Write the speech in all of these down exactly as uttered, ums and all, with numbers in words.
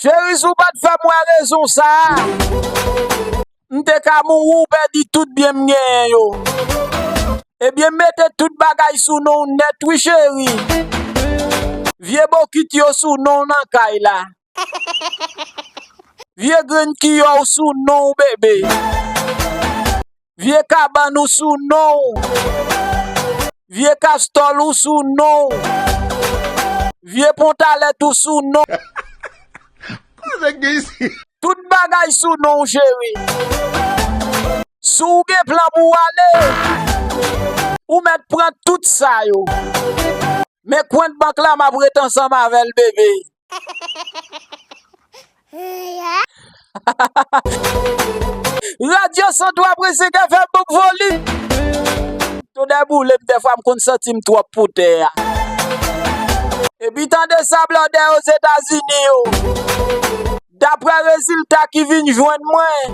Cheri, si w pa t fè m wè rezon sa a, m te ka mouri, w pèdi tout byen m genyen yo. Ebyen, m mete tout bagay sou non w nèt wi, cheri. Vye bokit yo sou non w nan kay la. Vye grenn kiyò w sou non w, bebe. Vye kabann ou sou non w. Vye kastòl ou sou non w. Vye pontalèt ou sou non w. Kote gen isi? Tout bagay sou non w, cheri. Si w gen plan pou w ale, ou mèt pran tout sa yo. Men kwent bank la, m ap ret ansanm avè l, bebe. Radyo san twa pwen senk F M, bouk volim. Tonnè boule m, dèfwa m konn santi m twòp pou tè a. Epi tande sa, blòdè Ozetazini yo. Daprè rezilta ki vin jwenn mwen,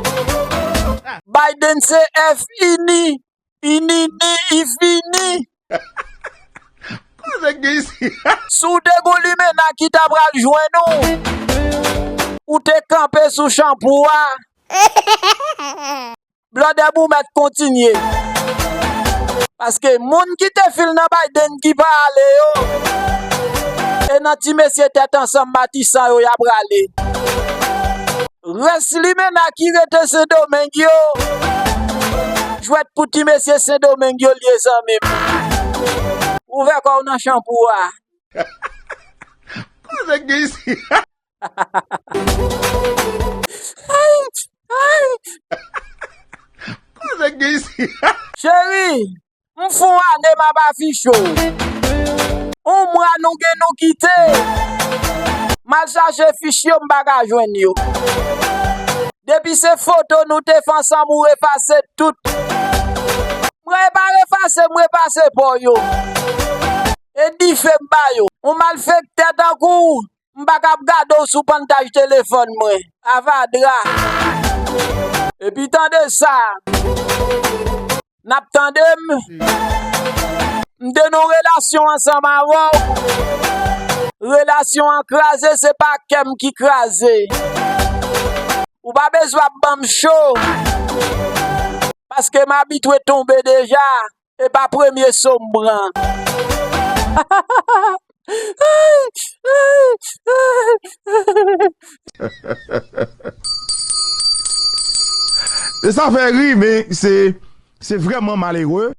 Biden se F ini, ini ni, i fini. Kote gen isi? Si w te gon limena ki ta pral jwenn ou, ou te kanpe sou chanpou a. Blòdè, ou mèt kontinye. Paske moun ki te fil nan Biden ki pa ale yo, e nan ti mesye tèt ansanm Matisan yo y ap rale. Rès limena ki rete Sendomeng yo, jwèt pou ti mesye Sendomeng yo l ye, zanmi m. Ouvè kò w nan chanpou a. Kote gen isi? Ay, ay. Kote gen isi? Cheri, m fè yon ane m ap afiche w. Yon mwa nou gen nou kite. M al chache fich yo, m pa ka jwenn yo. Depi se foto nou te fè ansanm, ou efase tout. Mwen pa efase, mwen efase pa w yo. E dife m ba yo. Yon malfektè tankou w, m pa ka ap gade w sou pantaj telefòn mwen. Avadra. Epi tande sa. N ap tande m. M te nan yon relasyon ansanm avè w. Relasyon an kraze, se pa kè m ki kraze. Ou pa bezwen ap ban m cho. Paske m abitwe tonbe deja. E pa premye so m pran. E sa fè ri, men se, se vrèman malere.